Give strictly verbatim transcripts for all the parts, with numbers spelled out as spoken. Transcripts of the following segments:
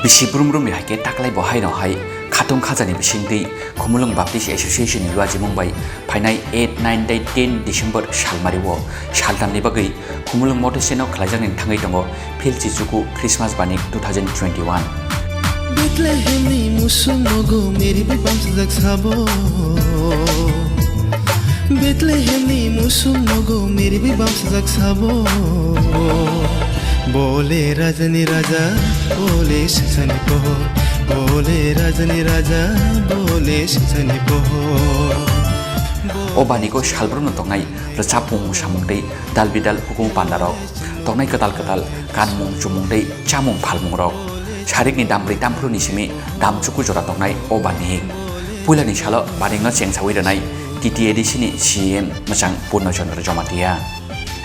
Bisi brum brum ni hai khe taklai bo hai no hai khatung khajani bisingtwi Khumulwng Baptist Association ni luajimung bai phainai eight, nine tei ten December salmari o saltamni bagwi Khumulwng Motheseno khlaijaknani thangwi tongo Philsi Chuku Christmas Bani two thousand twenty-one. Bethlehemni musuk nogo meri bai bamsajak sabo. Bethlehemni musuk nogo meri bai bamsajak sabo. Bole rajani raja, bole sisani pohor. Bole rajani raja, bole sisani pohor. O banigo salbrumno tongnai rwchapmung, mwsamung tei dal bidal hukumu pandarok. Tongnai kwtal kwtal kanmung, chumung tei chamung phalmungrok. Sarikni dam brwi tamphru ni simi dam chuku jora tongnai o bani. Puilani salo baningno chengsawi rwnai T T A D C ni C E M mwchang Purno Chandra Jamatia.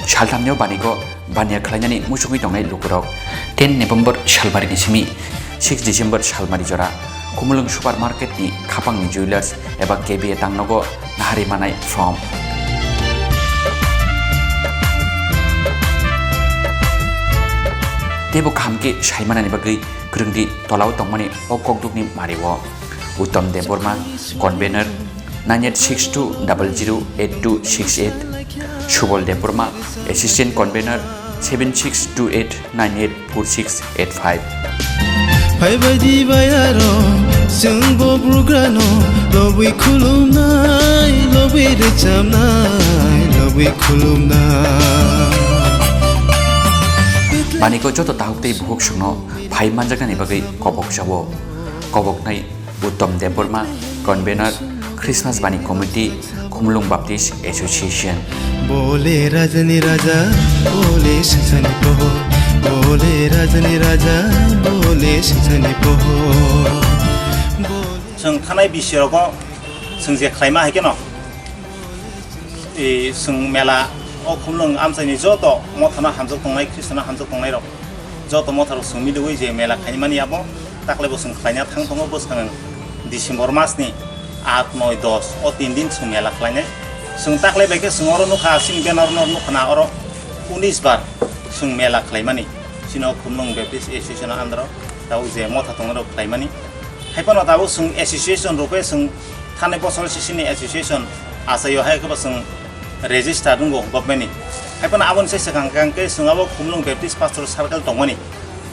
Salthamni o banigo baniya khlainani muchungwi tongnai lukurok. Ten November salbari ni simi six December salmari jora Khumulwng Supermarket ni khapangni Jewellers eba K B A tangnogo nahari manai from. Teibo kaham khe saimanani bagwi kwrwngdi tolao tongmani o kokdukni mario. Uttom Debbarma, convener, nine eight six two double zero eight two six eight. Subol Debbarma, assistant convener, seven six two eight nine eight four six eight five. Phaibaidi bayaro, chwngbo bugrano, lobwi khulumnai, lobwi rwchabnai, lobwi khulumnai. Maniko joto tahuk tei buhuk songno phai manjaknani bagwi kobok jao. Koboknai Uttom Debbarma, convener, Christmas Bani Committee, Khumulwng Baptist Association. Bole rajani raja, bole sisani pohor. Bole rajani raja, bole sisani pohor. Bole Chwng thanai bisi rogo chwng je khlaima hai kheno, e, chwng mela o Khumulwng amchaini joto mothano hamjak tongnai, Khristano hamjak tongnai rok. Joto motharok chwng miliwi je mela khaimani abo taklaibo chwng khlaina thang tongo bwskang December masni aat, noi, dos o tin din chwng mela khlainai. Chwng taklai bai khe chwng oro nukha, chini banner no nukha na oro unis bar chwng mela khlaimani. Chini o Khumulwng Baptist Association o under o tabuk je motha tongnai rok khlaimani. Hai phano tabuk chwng association rok khe chwng thanai bosor sisini association achaio hai khe bo chwng register wngkha government ni. Hai phano aboni se swkang khe chwng abo Khumulwng Baptist Pastor Circle tongmani.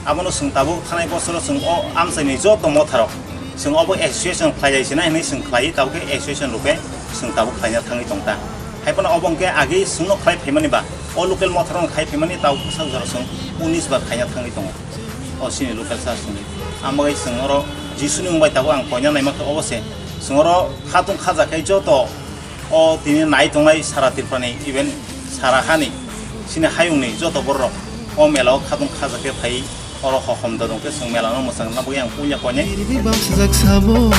Abono chwng tabuk thanai bosoro chwng o amchaini joto motharok chwng obo association khlai sinai hinwi chwng khlai, tabuk khe association rok khe chwng tabuk khlaina thangwi tongkha. Hai phano obo hwnkhe agi chwngno khlai phaimani ba o local motharokno khai phaimani tabuk bwsajora chwng unis bar khaina thangwi tongo. O chini local church ni. Amogwi chwng oro Jisuni mung bai tabuk ang koina naima khe obo se. Chwng oro khatung khaja khe joto o tini nai tongnai sara Tripura ni, even sara hani chini hayung ni joto borok rok o mela o khatung khaja khe phai oro hohom dodong khe chwng mela no mwchang na bagwi ang puila koinai. Bamsajak sabo,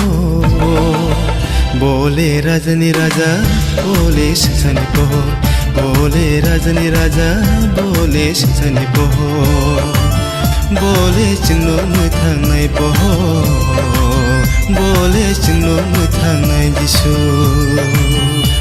bole rajani raja, bole sisani pohor, bole rajani raja, bole sisani pohor. Bole chwngno mwthangnai pohor, bole chwngno mwthangnai Jisu.